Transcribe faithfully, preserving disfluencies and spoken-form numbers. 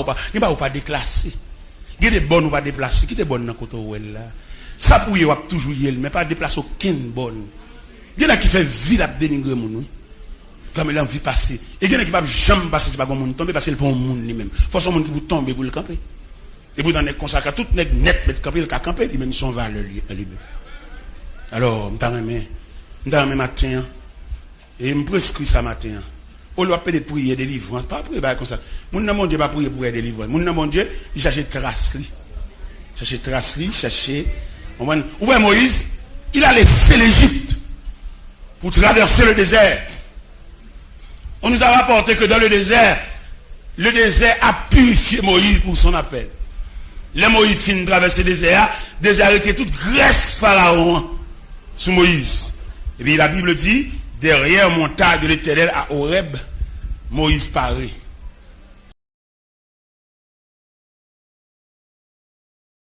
Ou pa, gen pa ou pa deklase. Gen de bòn ou pa deplase. Kite bòn nan kote ou wè l la. Sa pou ye w ap toujou ye l, men pa deplase okenn bòn. Gen nèg ki fè vi l ap denigre moun, wi. Gade anvi pase. E gen nèg ki p ap janm pase, se pa gen moun tonbe, paske l pa yon moun li menm. Fò se yon moun ki pou tonbe pou l kanpe. E poutan nèg konsa ka, tout nèg nèt mèt kanpe, l ka kanpe, li menm se yon valè li, li menm. Alò, m ta renmen, m ta renmen maten an, e m preskri sa maten an. Olye w ap pede priyè delivrans, pa priye bagay konsa. Moun nan Bondye pa priye pou wè delivrans. Moun nan Bondye, li chache tras li. Chache tras li, chache. Konprann? Ou wè Moyiz, il a laissé l'Égypte pour traverser le désert. On nous a rapporté que dans le désert, le désert a purifié Moïse pour son appel. Lè Moyiz fin travèse dezè a, dezè a retire tout grès Farawon an sou Moyiz. Epi la Bible dit, derrière montagne de l'Éternel à Horeb, Moïse paraît.